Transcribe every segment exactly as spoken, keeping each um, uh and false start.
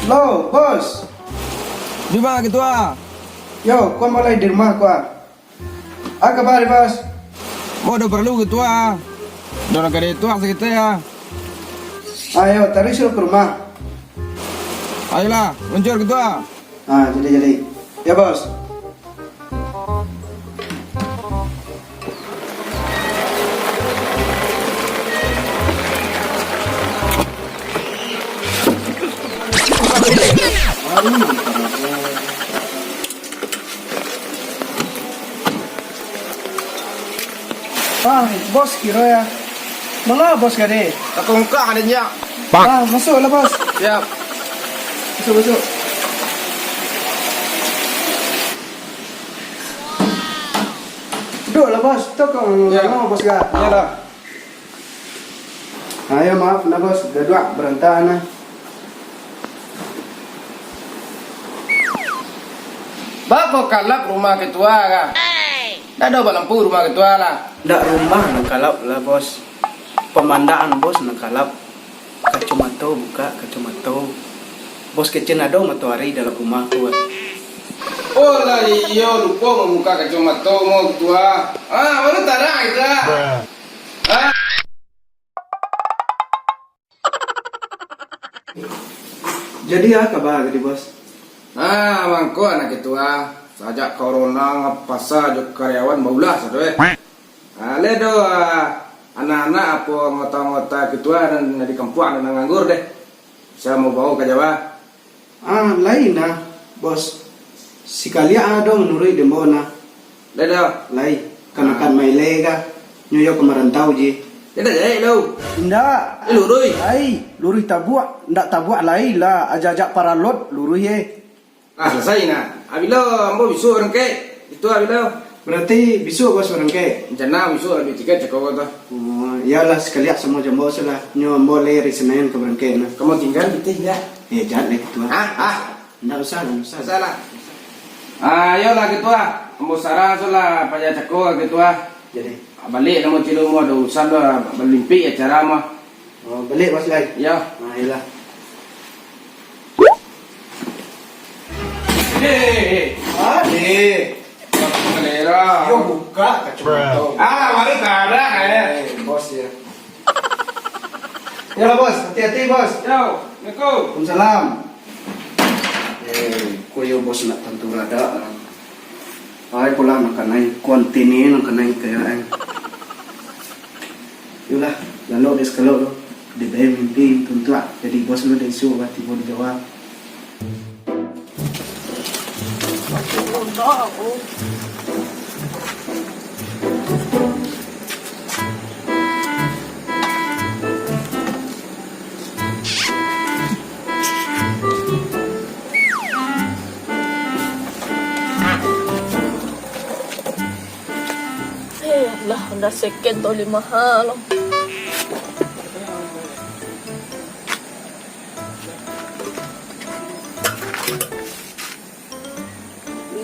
Halo, Bos. Di ma, Ketua? Yo, ko ambo lai di rumah ko. A kaba, Bos? Ambo ado paralu, Ketua. Ado nan ka dituah saketek, a. Ayo, taruih suruah ka rumah. Ayolah, luncur, Ketua. A, jadi, jadi. Yo, Bos. Ah, Bos, kiro ya. Manga, Bos, kade? Tatungkah ado nyo. Ah, masuaklah, Bos. Siap. Masuak, masuak. Duduaklah, Bos. Tokong. Ya. Manga, Bos, ga? Iyolah. Ayo, maaf nah, Bos, gaduak barantaan nah. Baa kok kalap rumah ketua ka? Ndak ado balampu rumah ketua lah. Ndak rumah nan kalap lah, Bos. Pamandaan Bos nan kalap. Kacomato, bukak kacomato. Bos kecek ado matoari dalam rumah tu, kan? Oh lah iyo, lupo mambukak kacomato mo ketua. Ah, baru tarang itu lah. Ah. Jadi, a kaba tadi, Bos? Nah, mangko anak ketua, sajak corona ngapasa jo karyawan baulah sado, eh. Ah, lai do, ah, anak-anak apo anggota-anggota ketua nan di kampuang nan nganggur deh. Bisa mau bawa ka Jawa. Ah, lai nah, Bos. Sikaliak ado manuruik di ambo nah. Lai do. Lai, kanakan maile ka, nyo yo ka marantau je. Indak jahek tu. Indak. Eh, luruih. Lai, luruih tabuak, indak tabuak lai lah, ajak-ajak paralot luruih, eh. Ah, salasai nah. Ah, bilo ambo bisuak barangkek? Itu ah, bilo? Barati bisuak Bos barangkek? Rencana bisuak lah, bisuak cako ko tu. Oh, iyolah, sakaliak samo jo ambo lah. Nyo ambo lai ari Sinain ka barangkek nah. Kamo tingga pitih indak? Eh, jan lah gitu ah. Ah, ah. Indak usah, indak usah. Usah lah. Ah, iyolah gitu ah. Ambo sarah sudah lah, paja cako lah gitu ah. Jadi. Baliak lah ambo cilu, ambo ado urusan tu, balimpik acara mah. Oh, baliak, Bos, lai? Yo. Ah, iyolah. Hei, hei, hei. Ade. Selera. Yo, bukak kacomato. Ah, baru tarang, eh. Eh, Bos, yo. Iyolah, Bos, hati-hati, Bos. Yo, assalamualaikum. Waalaikumsalam. Eh, ko yo Bos nak tantu radak lah. Ai, pulang nan kanai, kuantini nan kanai kayak ai. Yolah, lalok dek sakalok tu. Dek bae mimpi tuntuak jadi bos lu dek isuak bah tibo di Jawa. Eh, lah, Honda second tu limo ha lo.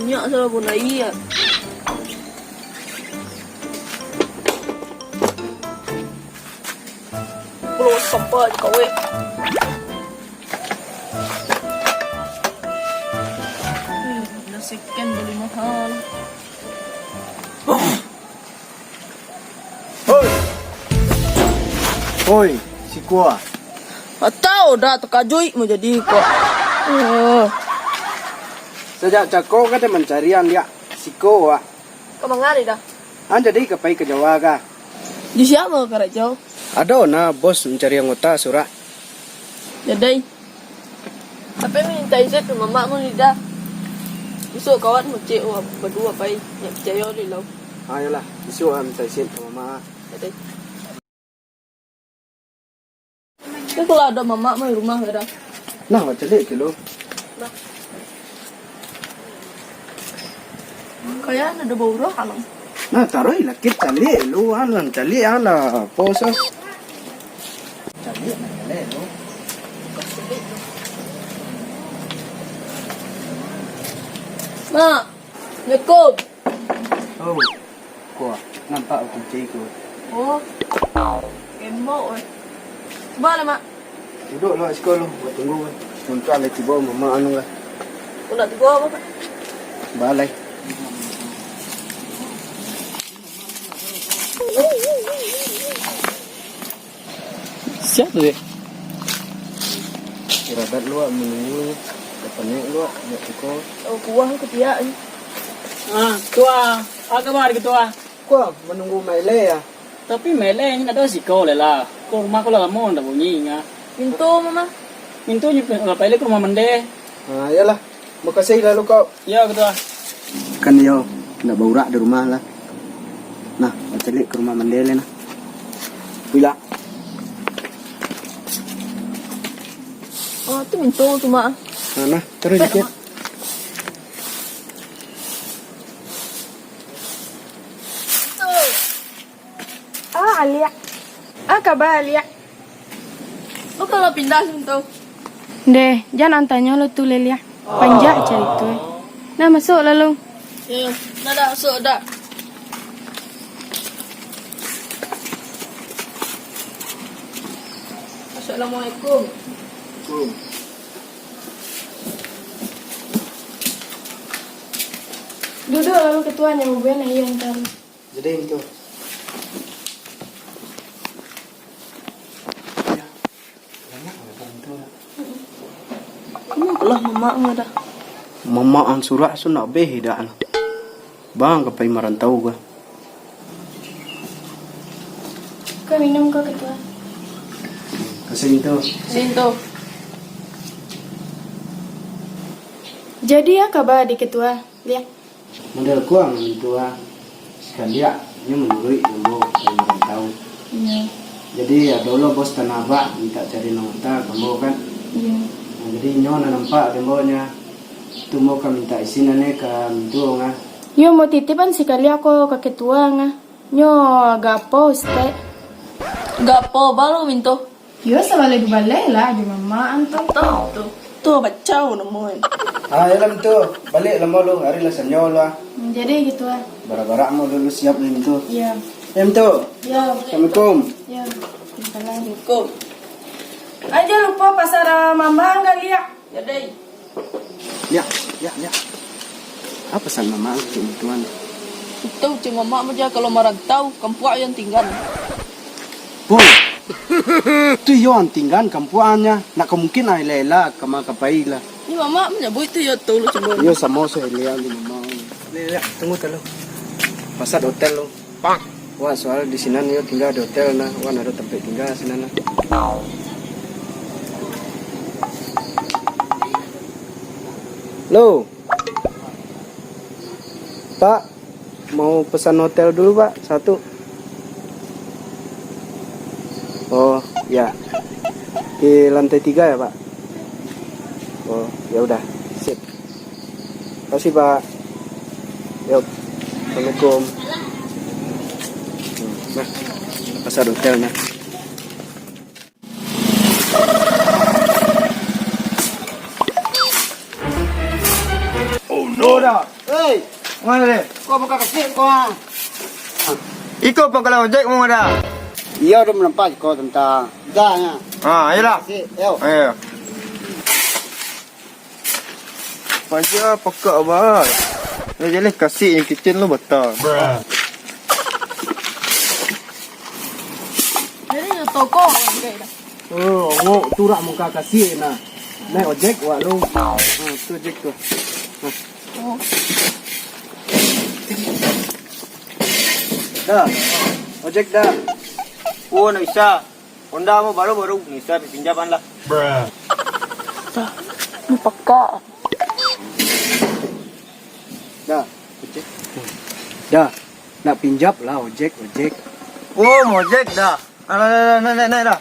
Minyak salah pun aia. Pulau sampah di kawek. Hmm, dah second beli mahal. Hoi! Hoi, siko ah. Atau dah takajuik mau jadi kok. Eh. Sajak cako ka mancari an diak siko ah. Ka mangari dah? An jadi ka pai ka Jawa ka? Di siapa karajo? Ado nah bos mancari anggota surak. Jadai. Tapi minta izin ka mamak mun lidah. Bisuak kawat mucik wak badua pai, nyak picayo dek lo. Ha, iyolah, bisuak ah minta izin ka mamak. Jadai. Tapi kalau ado mamak mah di rumah dah. Nah, wak caliak kilo. Kayak ado bau roh alam. Nah, taruih lah kit caliak lu, alam caliak alah, apo sa. Caliak nah, caliak lu. Mak, assalamualaikum. Oh, ko, nampak kunci ko. Oh, gembok weh. Cubo lah, Mak. Duduak lo, siko lo, buat tunggu weh. Untuak alai tibo mama anu lah. Untuak tibo apo, Pak? Balai. Siap tu, Dek? Kirabat lu, Wak, manunggu. Dah panek lu, Wak, nak tuko. Oh, kuah ketiak ni. Ah, Ketua. Apa kabar, Ketua? Kuah manunggu Maile ya? Tapi Maile ni nak tahu siko le lah. Ko rumah ko lah lamo ndak bunyi nya. Pintu, Mama. Pintu ni, Maile ke rumah mande. Ah, iyalah. Makasih lalu kau. Yo, Ketua. Kan iyo, ndak baurak di rumah lah. Nah, bacaliak ka rumah mande le nah. Pulang. Oh, tu pintu tu, Mak. Nah, nah, terus dikit. Ah, Aliak. Ah, kaba, Aliak. Lu kalau pindah situ. Deh, jan antanyo lo tu, Leliah. Panjak carito, eh. Nah, masuk lalu. Ya, dah, dah, masuk, dah. Assalamualaikum. Duduak lalu, Ketua, nyo bubuhan aia antar. Jadi itu. Ya, banyak lah orang tu lah. Kama pulo mamak nyo dah? Mamak ang surak su nak beh dah lah. Bang ka pai marantau ka. Ka minum ko, Ketua. Kasih itu. Kasih itu. Jadi, ya, kaba di Ketua, liak. Model kuang mintu ah. Sakaliak nyo manuruik ambo ka marantau. Iyo. Jadi, ado lo bos tanah abak mintak cari nonta ka ambo kan. Iyo. Nah, jadi nyo nan nampak di ambo nya. Tu ambo ka mintak isin ane ka mintu ah. Iyo, ambo titipan sakaliak ko ka ketua ah. Nyo agak apo, Ustaz? Agak apo baru mintu? Yo, sabaleh dubaleh lah jo mamak an tu. Tu, tu. Tu bacau namo e. Ah, iyolah, Mintu. Baliak lah ambo lu, ari lah sanyo lah. Hmm, jadi gitu lah. Barak-barak ambo dulu siap ni, Mintu. Iya. Ya, Mintu. Iya. Assalamualaikum. Iya. Waalaikumsalam. Assalamualaikum. Aja lupa pasar, ah, mamak ang kali ya. Ya, dai. Liak, liak, liak. Apo pasan mamak ang ka Mintu an? Itu cuma mamak aja kalau marantau, kampuak yang tinggal. Boy, tu iyo ang tinggan kampuak an nya. Nak ka mungkin ai lela ka ma ka pai lah. Ni mamak manyabuik tu iyo tu lu cuma. Iyo samo saelia di mamak. Liak, liak, tunggu tu lu. Pasar hotel lu. Wak, soal di sinan iyo tingga di hotel nah, wak ado tampek tingga sinan nah. Lo. Pak, mau pesan hotel dulu, Pak, satu. Oh, ya. Di lantai tiga ya, Pak? Oh, ya udah. Sip. Makasih, Pak. Yuk. Assalamualaikum. Hmm, nah, pasar hotel nah. Oh, no. Dah. Hei, mano deh? Kau buka kasih kau, ah. Iko pangkalan ojek mau ada? Iya, udah menempat kau tentang. Dah, ya. Ah, ayolah. Kasih, yo. Ayo. Paja pakak abah. Dah jaleh kasih yang kitchen lo batal. Jadi toko. Oh, awak tu rak muka kasih nah. Naik ojek wak lu. Ha, tu ojek tu. Ha. Oh. Dah. Ojek dah. Oh, nak bisa. Honda mau baru-baru bisa dipinjaman lah. Dah, mupaka. Dah, ojek. Dah, nak pinjam lah ojek, ojek. Oh, mau ojek dah. Alah, alah, alah, naik, naik, naik dah.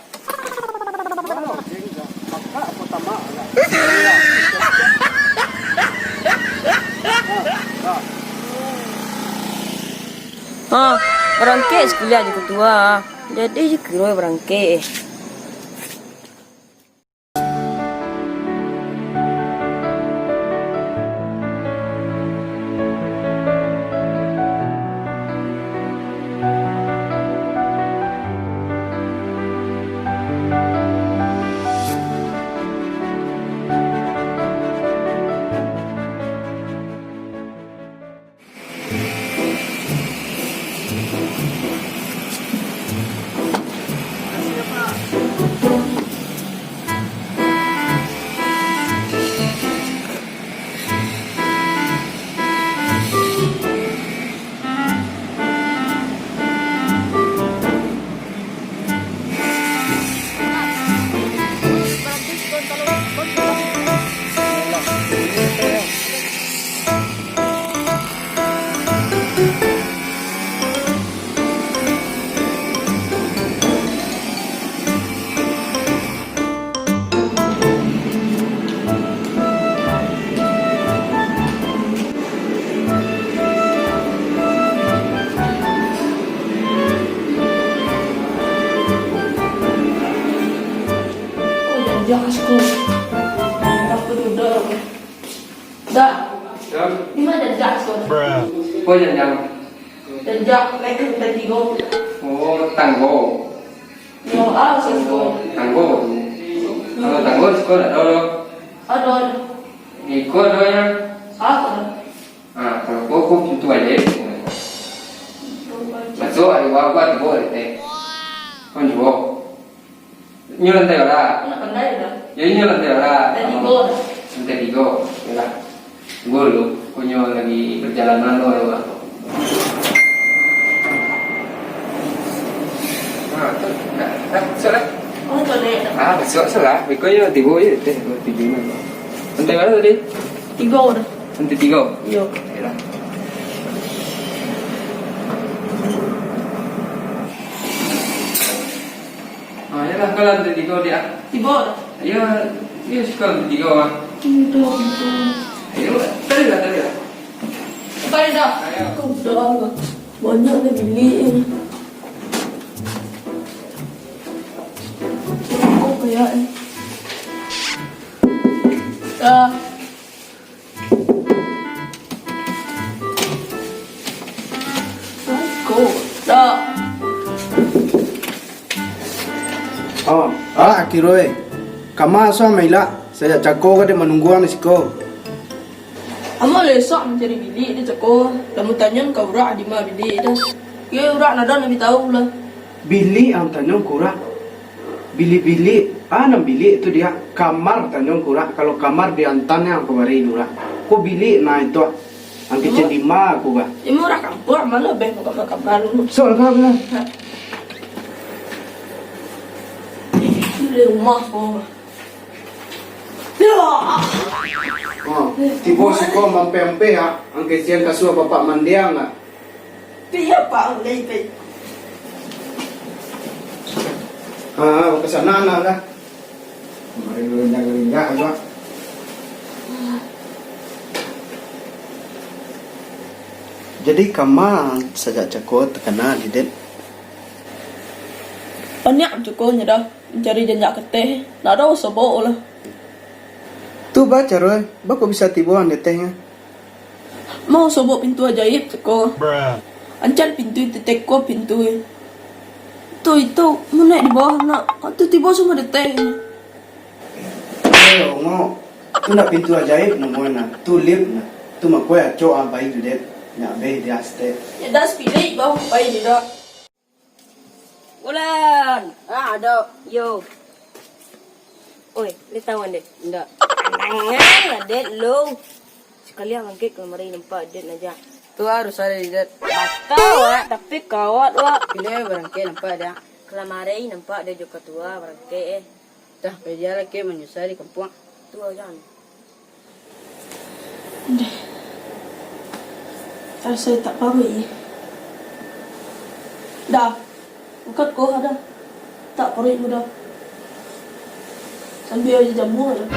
Ha, barangkek sakaliak jo ketua. Jadi jo kiro barangkek eh. Dak. Yo. Di ma Jajak siko? Apo janjang? Jajak naik ka lantai tigo. Oh, tanggo. Yo, ah, siko. Tanggo. Kalau tanggo, siko dak ado doh. Ado. Iko ado nyo. Ah, ado. Ah, kalau ko, ko pintu ajaib. Pintu ajaib. Masuak, ado apo, tibo, eh. Ko juo. Inyo lantai bara? Nak pandai dah. Yo, inyo lantai bara? Lantai tigo dah. Lantai tigo. Yolah. Tunggu dulu. Ko nyo lagi perjalanan lo, yo. Ah, tu. Dah, dah, masuak lah. Oh, tu dek. Ah, masuak, masuak lah. Beko nyo tibo je, teh, tibo mana? Lantai bara tadi? Tigo dah. Lantai tigo? Yo. Yolah. Ah, yolah, ko lantai tigo, Diak. Tibo dah. Yo, yo, siko lantai tigo, ah. Pintu, pintu. Yo, tadi lah, tadi lah. Tadi dah. Ayo. Ko dah, banyak lah bilik ni. Ko kayak ni. Dah. Ko, dah. Oh, ah, Akiroi. Kama asuah mailak, sajak cako ka dek manunggu ang di siko. Ambo lesak mancari bilik di cako, lamun tanyo ka urak di ma bilik dah. Yo, urak nadan labiah tahu lah. Bilik ang tanyo ka urak. Bilik-bilik, ah, nan bilik tu dia, kamar tanyo ka urak, kalau kamar di antan yang ka bari urak. Ko bilik nah itu, ah. Ang kecek di ma ko bah. Emang urang kampuang, ma lah beh kamar-kamar. Sok lah, kau bilang. Ha. Di rumah ko. Ya. Oh, tibo siko mampeh-ampeh, ah. Ang kesian kasuah bapak mandiang, ah. Pi, yo, Pak, ulai, Pak. Ah, ka sana nah lah. Kamarin lu ringgak-ringgak, Pak. Jadi, kama sajak cako takana di det? Paniang cako nyo dah, mancari janjak keteh, ndak ado sobok lah. Tu ba caro, bako bisa tibo ang di ateh nyo? Mau sobok pintu ajaib cako. Ancan pintu itu teko pintu. Tu itu, munek di bawah nak. Tu tibo samo di ateh. Ayo, ngok. Tu ndak pintu ajaib namonyo nah. Tu lift nah. Tu mako acok ah pai tu, Dep. Nyak beh di astek. Ya dah, sepilik bawah pai di dak. Wulan! Ah, ado. Yo. Oi, lai tahu, Dek? Indak. Tangan, Dek, lu. Sakali barangkek ka lamari nampak Dek najak. Tu harus ado, Dek. Batau, Wak, tapi kawat, Wak. Piliah barangkek nampak, Dek. Ka lamari nampak Dek jo katua barangkek, eh. Dah, pai ja lah, Kek, manyusa di kampuang. Tu aja. Deh. Raso tak paruik, ih. Dah. Angkat ko dah. Tak paruik ko dah. Sambil aja jamua dah.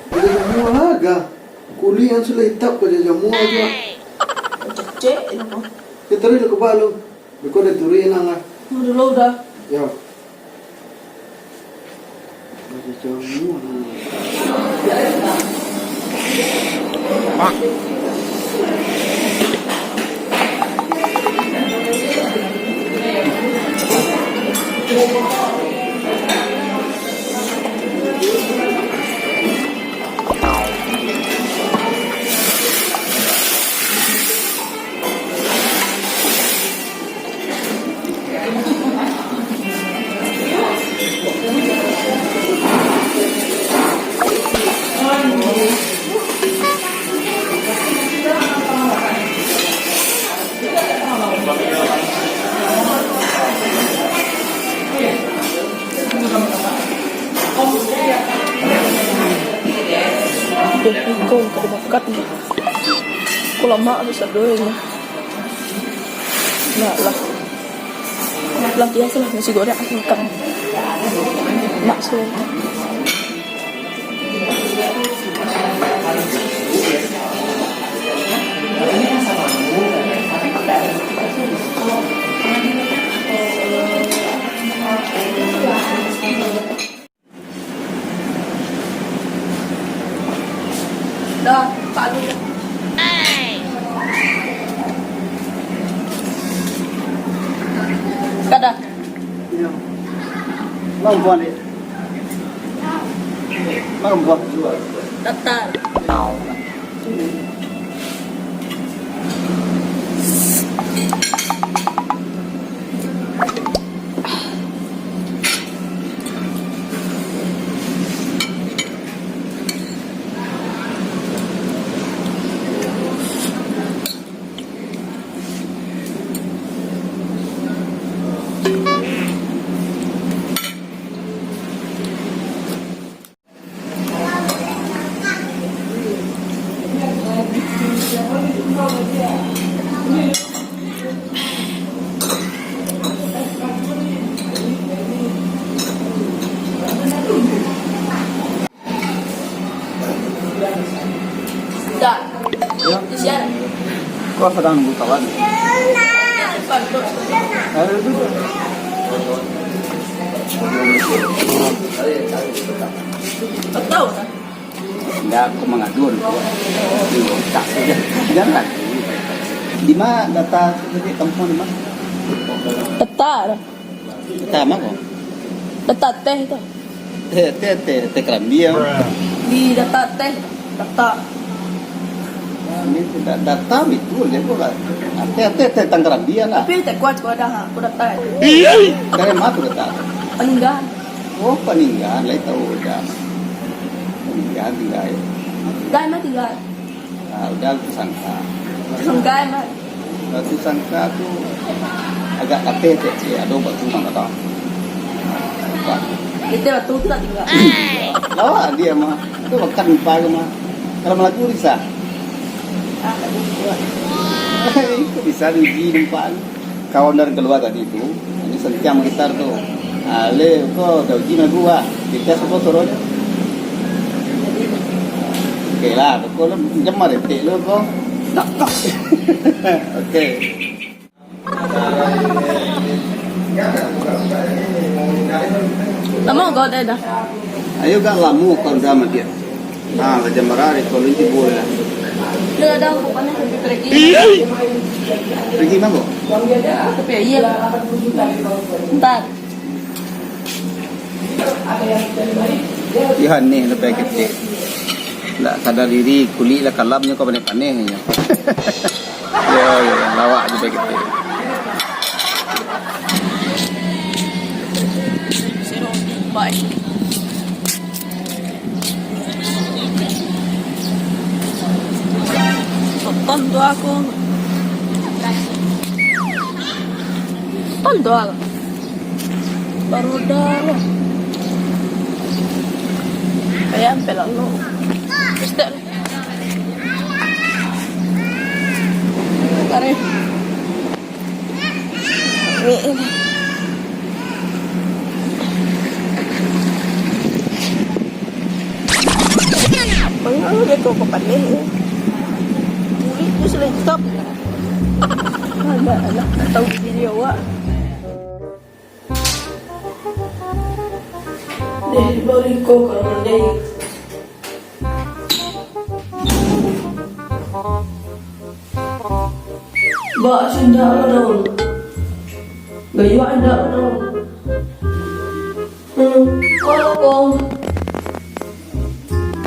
Aja jamua lah, ga. Kulik nan sudah hitap ko aja jamua aja. Cecek, kenapa? Kita dah ke balu. Beko dah turi nang ah. Dulu dah. Yo. Dah jauah. Iko ka dimakan. Ko lamak tu sadonyo. Nak lah. Lah, biasolah, nasi goreng aku makan. Nak suruh. Dah. Kada. Iyo. Bang, buang, Dek. Bang, buang. Datar. Dah. Yo. Siap. Kau sadang nunggu kawan? Ada tu. Tahu kan? Ndak, aku mangadu tu. Iyo, tak saja. Jangan. Di ma data tu tadi, kampuang di ma? Data. Data ma ko? Data teh tu. Teh, teh, teh, teh Kerambi, yo. Di data teh, data. Ini tidak data itu je ko lah. Teh, teh, teh Kerambi lah. Tapi tak kuat ko dah, aku data. Dari ma tu data? Paninggan. Oh, Paninggan, lai tahu dah. Paninggan tinggal. Dah, emang tinggal. Ah, udah tu sangka. Sangka, emang. Batu sangka tu agak kateh, cek, cek. Ado batu nan kadang. Nampak. Itu batu tu tak tinggal. Lawa dia mah. Itu bakat lupa ke mah. Kalau Melayu bisa. Ah, tak bisa. Itu bisa diuji nampak. Kawan dari keluar tadi tu, ini santiang gitar tu. Ah, le, ko, dah uji lagu ah. Kita semua suruh je. Oke lah, ko lu jemar etik lu ko. Oke. Lamo ko dah dah. Ayo gak lamo ko dah mah dia. Ah, Raja Marah di Kuala Lumpur lah. Dah dah, aku panas, aku pergi. Pergi mah ko? Tapi iya. Ntar. Iyo, aneh lah paketek. Ndak sadar diri, kulik lah kalamnyo ko paneh-paneh nyo. Yo, yo, lawak je paketek. Tonton tu aku. Tonton tu aku. Baru dah lah. Kayak sampai lalu. Step. Tarik. Ni, ni. Mangalo beko ko paneh ni. Kulik tu selekap. Anak-anak tak tahu diri awak. Deh, bari ko kalau mandai. Bak, indak lo daun. Gayuak indak lo daun. Hmm, kalau kong.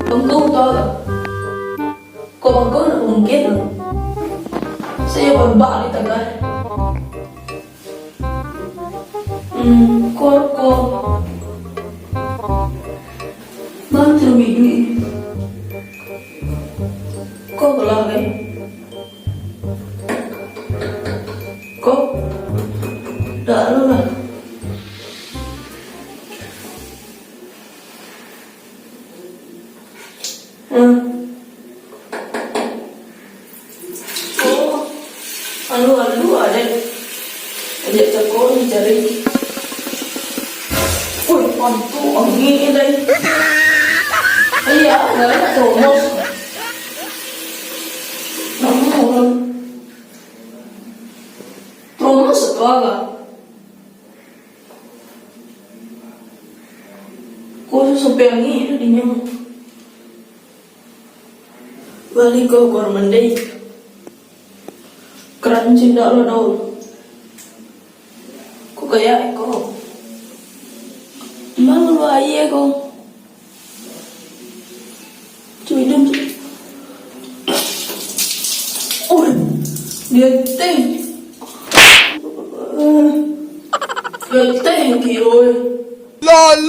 Untung tau. Kok bangko nak mungkin lo. Saya baru bak di tagah. Hmm, ko, ko. Bang, cari duit. Ko, ko lah, eh. Ko. Dah, lu lah. Hmm. Oh, alu-alu ado. Ajak cako ni cari. Woi, pantu angin ni tadi. Iya, nggak enak teromos. Nama orang? Teromos atau apa? Kok sampai angin tu dinyo? Bali ko kamar mandi. Karancin dak lo dong. Ko kayak ko. Malu aia ko. Cuidun. Oh, dia teh. Dia teh kiro. Lol.